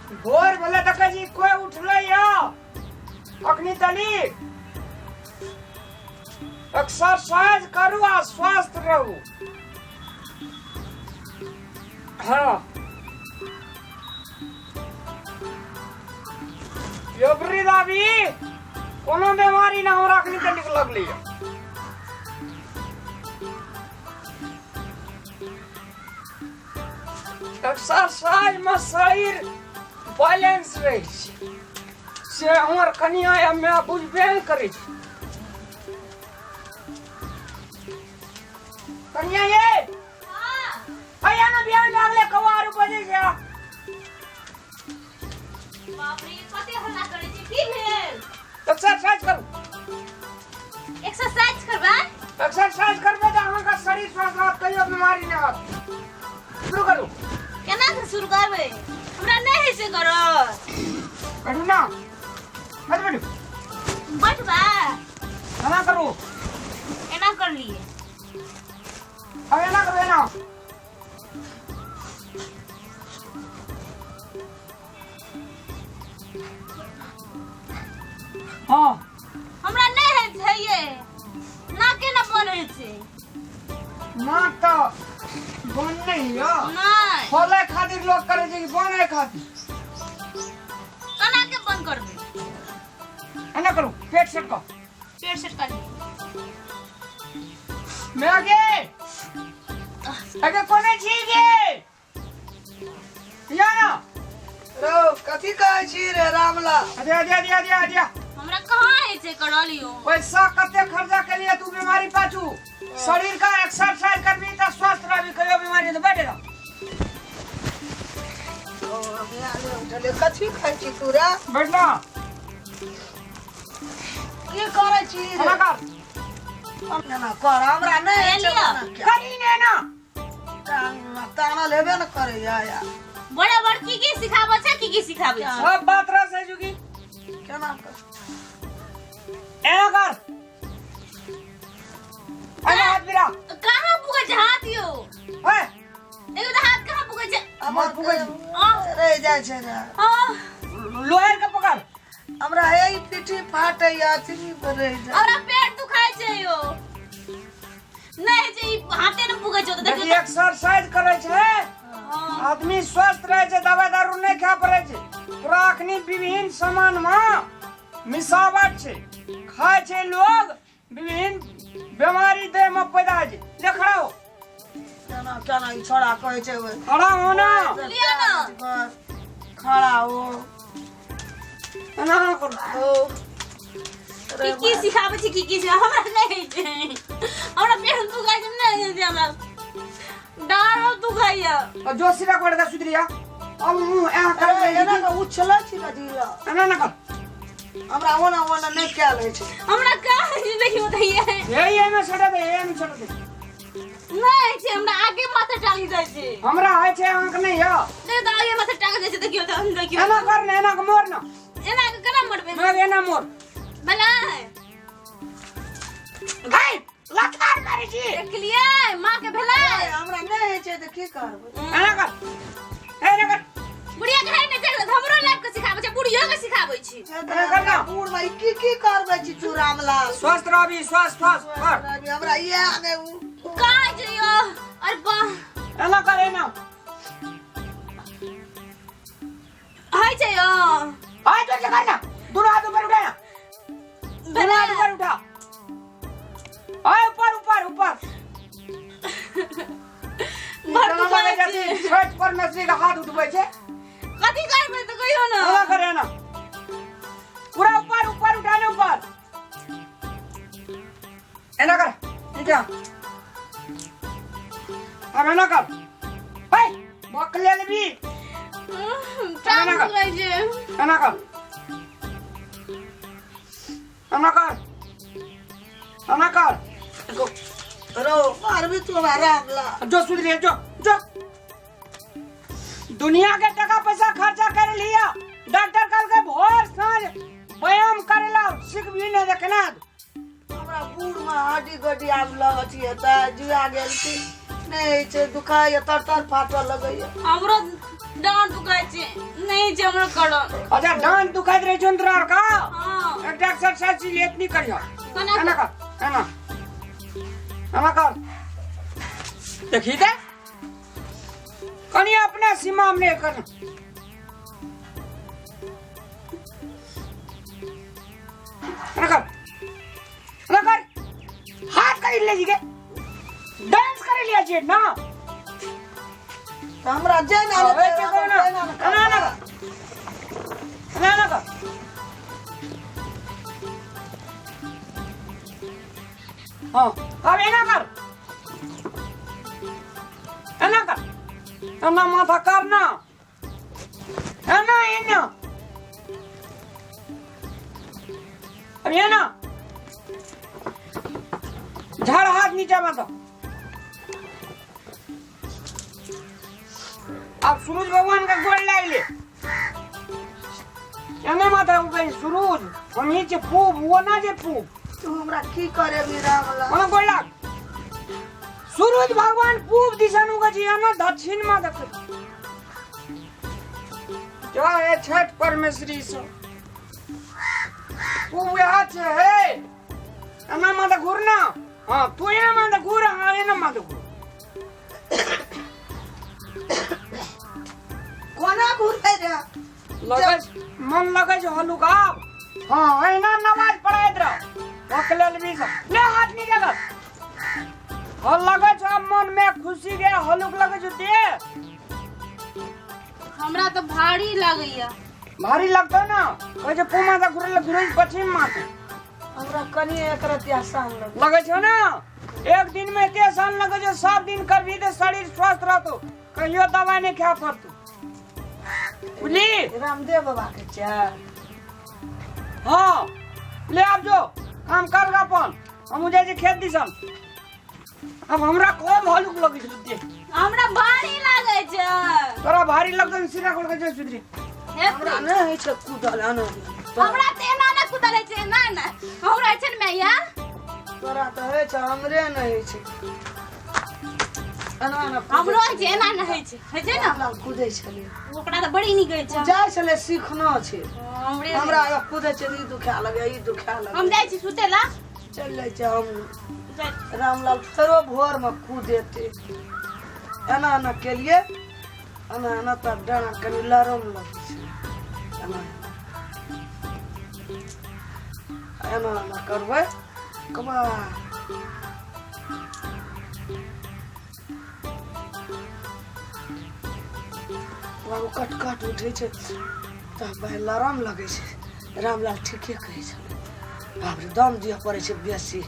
भोर भेलै देखै छी कोइ उठलै यऽ अखनी तनी। एक्सरसाइज करू आ स्वस्थ रहू। हाँ यौ वृद्ध, अभी कोनो बीमारी ना हमरा अखनी तनिक लगलै यऽ। एक्सरसाइज में शरीर बैलेंस रहै छै, से हमर कनिया या माय बुझबे नहि करै छै। कनिया ये अया ना, बियाह लागले कौआ आरू बजै छै। बाप रे, कते हल्ला करै छै! की भेल? एक्सरसाइज करू। एक्सरसाइज करबै? एक्सरसाइज करबै तऽ अहाँके शरीर स्वस्थ रहत, कहियो बीमारी नहि होत। शुरू करू। केना से शुरू करबै? हमरा नहि होइ छै करल। बैठू ना, बैठू बैठू। बैठबै। एना करू। एना कर लिए। अब एना करू, एना। हाँ। हमरा नहि होइ छै ये, ना केना बन होइ छै? नाक तऽ बन नहि यऽ। नहि। खोले खातिर लोग करै छै कि बनै खातिर? केना के बंद करबै? एना करू, पेट सेट कऽ। पेट सेट कर। मैं आगे आगे कोने छी गे या ना। रौ, कथी कहै छी रे रामलाल? अरे अरे अरे अरे अरे। हमरा कहाँ होइ छै करल यौ? पैसा कते खर्चा के लिए तू बीमारी पाछू। शरीर का एक्सरसाइज करबी त स्वस्थ रहबी, कहियो बीमारी तो बैठे रह। ओ, हमरा ले उठले। कथी खाइ छी तू रे? बैठ ना। की करै छी रे? एना कर। एना कर, हमरा नहि होइ छै। लिअ। ओना क्या? करी ने ना। तानल हेबे ने करैया यार। बड़ा बड़ की की सिखाबै छै, की की सिखाबै छै? सब बात रह से जुगी। केना कर? एना कर, एना हाथ मिला। कहाँ पुगै छै हाथ यौ? ओए। देखियौ तऽ हाथ कहाँ पुगै छै? हमर पुगै छै। आह। रहि जाइ छै रे। आह। लोहेर के पकड़। हमरा हे ई पीठी फाटैया, अथी पर रहि जाइ। हमरा पेट दुखाइ छै यौ, नहि छै, ई हाथे ने पुगै छै तऽ। देखी, देखियौ तऽ। एक्सरसाइज करै छै हँ। आदमी स्वस्थ रहै छै, दवाई दारू नहि खाय पड़ै छै। तोरा अखनी विभिन्न सामान मे मिलावट छै, खाय छै लोग, विभिन्न बीमारी देह में पैदा होइ छै। ले खड़ा हो। केना केना ई छोड़ा कहै छै ओइ? खड़ा हो ना। लिअ ना। खड़ा हो। एना ना करू। ओ। की की सिखाबै छै, की की सिखा? हमरा नहि होइ छै, हमरा पेट दुखाइ छै, नहि होइ छै, हमरा डाँड़ो दुखाइया। और जो सिरा कर के सुधरिया अब मुंह एना कर। अरे, एना के उछलै छी ने जिला। एना ना कर। हमरा ओना ओना नहि कयल होइ छै। हमरा कहाँ होइ छै, देखियौ तऽ ये। यही एमे सटा दे, एमे सटा दे। नहि होइ छै हमरा, आगे माथा टांगि जाइ छै। हमरा होइ छै, अहाँके नहि यऽ। नहि तऽ आगे माथा टांगि जाइ छै, देखियौ तऽ, देखियौ। एना कर ने, एना के मोड़ ना। एना के केना मोड़बै? मैं एना मोड़। भेलै। गई लथार मारै छी। देखलियै माँ के भेलै। अरे, हमरा नहि होइ छै तऽ की करबै? एना कर, एना कर। बुढ़िया के है नहि छै, हमरो लाइफ के सिखाबै छै, बुढ़ियो के सिखाबै छी। एना कर ना। बूढ़ भाई, की की करबै छी तू रामलाल? स्वस्थ रहबी, स्वस्थ स्वस्थ कर। हमरा इएह नहि कहाँ छै यौ? अरे बा। एना कर, एना। होइ छै यौ। हाथ जोड़ के कर ना, दोनों हाथ ऊपर उठा ना, दोनों हाथ ऊपर उठा। आय ऊपर ऊपर ऊपर। बड़ दुखाइ छै। छठ परमेश्वरी के हाथ उठबै छै। कथी करबै तऽ कहियो ने। एना कर, एना पूरा ऊपर ऊपर उठा ने, ऊपर एना कर, नीचा। अब एना कर, हे बकले लेबी। टांग एना कर। दुखाइ छै। एना कर, एना कर, एना कर। रो मारबी तू हमरा रामलाल? जो सुधरी, जो जो। दुनिया के टका पैसा खर्चा कर लिया, डॉक्टर कल के भोर साँझ व्यायाम करेला सीख भी नहीं देखना। हमरा बूढ़ में हड्डी गड्डी आब लग अथी हेतै, जुआ गेल छी, नहि होइ छै, दुखाइया, तर तर फाटऽ लगैया। हमरो डाँड़ दुखाइ छै, नहि। नहि छै हमरो करल। अच्छा डांस दुखाइत रहै छौ तोरा आर का? हाँ। एकटा एक्सरसाइज छी एतनी करिह। कोना? एना कर, एना एना कर, देखी ते कनि अपने सीमा में कर। एना कर, एना कर, हाथ कर ले जी के डांस करे लिया छी ना। तऽ हमरा जेना हाँ, हेतै, ऐसे करो ना। तेना ने एना एना कर, एना एना कर। हाँ, अब एना कर, एना कर, एना माथा कर ना, एना एना, अब एना झाड़ हाथ नीचा माथा। अब सूरज भगवान का गोड़ लाग ले, एना माथा उगै सूरज, हम ही छे पूब, वो ना जे पूब। तू हमरा की करेबी रामलाल? ओना गोड़ लाग। सूरज भगवान पूब दिशा नु उगै छै, एना दक्षिण में देखै। जय हे छठ परमेश्वरी से पूब वएह छै। हे एना माथा घूर ना। हाँ, तू एना माथा घूर। हाँ, एना माथा घूर। कोना घुरतै रे? लगै छै मन लगै छै हल्लुक आब। हाँ, एना नमाज पढ़ाइत रह ओकलेल भी सब ले हाथ नीचे कर। हाँ, लगै छै आब मन में खुशी गे, हल्लुक लगै छै देह। हमरा तऽ भारी लागैया। भारी लगतौ ना, कहै छै पूमा से घुरै घुरै पश्चिम माथे। हमरा कनि एक रति आसान लगै। लगै छौ ना? एक दिन में एते आसान लगै छौ, 7 दिन करबी तऽ शरीर स्वस्थ रहतौ, कहियो दवाई नहीं खाय पड़तौ, बुझली? रामदेव बाबा के चाय। हाँ, ले आब जो काम कर अपन, हम जाइ छी खेत दिसन। अब हमरा कम हल्लुक लगै छै देह। हमरा भारी लागै छै। तोरा भारी लगतौ ने, सीधा कर के जो सुधरी। हे, हमरा नहि होइ छै कूदल एना। हमरा तऽ एना नहि कुदल होइ छै, एना नहि हमरा होइ छै ने मैया। तोरा तऽ होइ छै, हमरे नहि होइ छै एना एना कूदै। हमरो होइ छै, एना नहि होइ छै, होइ छै ने। रामलाल कूदै छलै। ओकरा तऽ बड़ी नीक होइ छै। जाइ छलै, सीखना छै। हमरे हमरा अगर कूदै छै तऽ ई दुखाए लगै, ई दुखाए हम लगै। जाइ छी सुतै ला। चलि जाइ छै हम। जाइ छी। रामलाल फेरो भोरमे कूदेतै। एना एना केलियै, एना एना, तब डाँड़ कनि लरम लगै छै। एना एना एना एना करबै कमा बाबू, कट कट उठै छै तऽ भाइ लरम लगै छै। रामलाल ठीके कहै छलै, बाप रे, दम दिअ पड़ै छै बेसी।